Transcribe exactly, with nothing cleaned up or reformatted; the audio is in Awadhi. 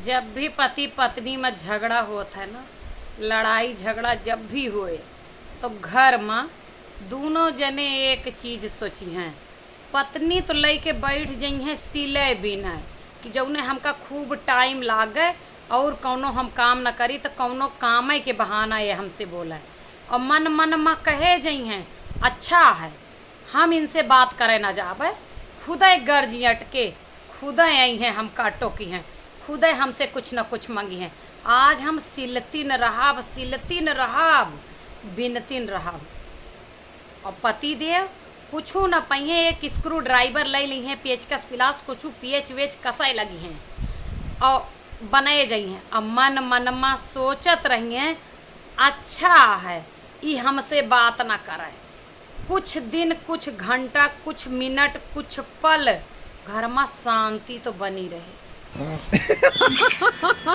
जब भी पति पत्नी में झगड़ा होत है ना, लड़ाई झगड़ा जब भी होए, तो घर में दूनों जने एक चीज सोचिहैं। पत्नी तो लइके बैठ जइहैं सिले बिने, कि जौने हमका खूब टाइम लागे और कौनो हम काम न करी, तो कौनो कामे के बहाना ये हमसे बोले। और मन मन में कहे जइहैं, "अच्छा है, हम इनसे बात करे न जाबे, खुदे गर्जी अटके, खुदे अइहैं, हमका टोकिहैं, खुदे हमसे कुछ न कुछ मंगिहैं। आज हम सिलतिन रहब, सिलतिन रहब, बिनतिन रहब।" और पति देव कुछू न पइहैं, एक स्क्रू ड्राइवर लइ लिहैं, पेचकस पिलास, कुछू पेच वेच कसै लगिहैं और बने जइहैं। अब मन मन में सोचत रहिहैं, "अच्छा है, ई हमसे बात न करे।" कुछ दिन, कुछ घंटा, कुछ मिनट, कुछ पल घर में शांति तो बनी रहे।